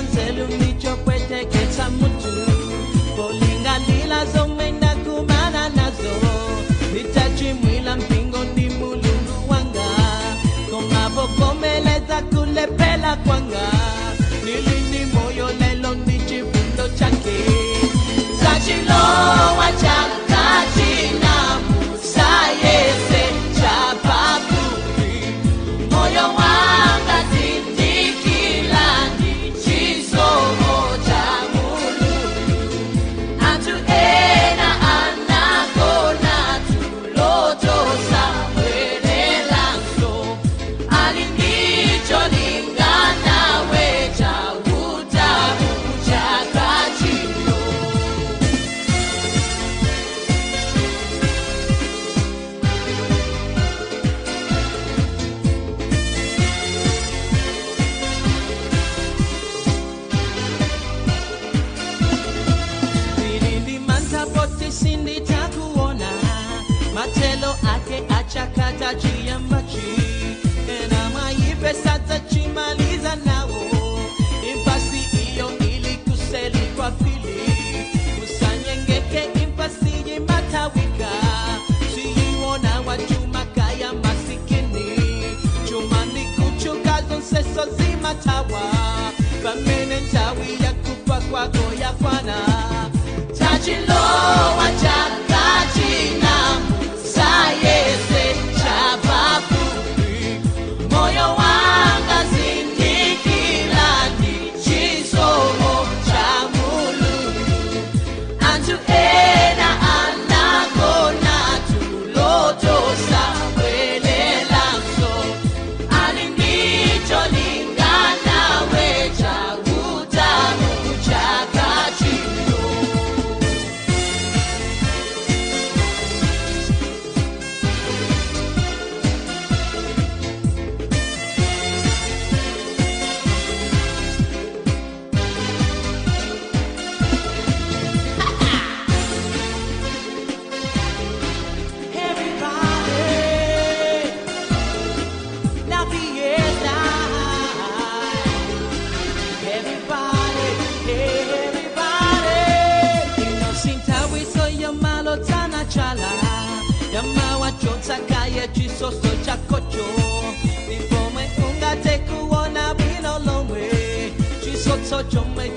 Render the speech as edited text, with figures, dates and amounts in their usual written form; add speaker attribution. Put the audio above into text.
Speaker 1: Chopanda nzeru ndichopweteketsa mutu polingalila zomwe ndakumana nazo nditachimwila mpingo ndi mulungu wanga komavovomeleza kulepela kwanga nilini moyo lelo ndi chifundo chake zachilowa chakachina musayese chapafupi moyo wanga zindikila ndi chisomo cha mulungu anthu ena anagona tulo tosabwerelanso ali ndicho linganawe chauta muchakachino. Nilindimanta poti sinditakuona matelo ake achakata chiyambachi ena maipesa tachimaliza nawo impasi iyo ilikuseli kwa pili usanyengeke impasi yimatawika siyiwona wachuma kaya masikini chuma ndikuchuka zonseso zimatawa pamene nthawi yakufa kwako yakwana tachilowa chakachina sayese chapafupi moyo wanga zindikila ndi chisomo cha mulungu anthu ena anagona tulo tosabwerelanso ali ndicho linganawe chauta muchakachino. Everybody, la fiesta. Everybody, everybody. Inosintawiso yamalo chala yamawachotsa kaya chisoso chakocho ndipomwe ungate kuona bwino lomwe chisotso chomwe.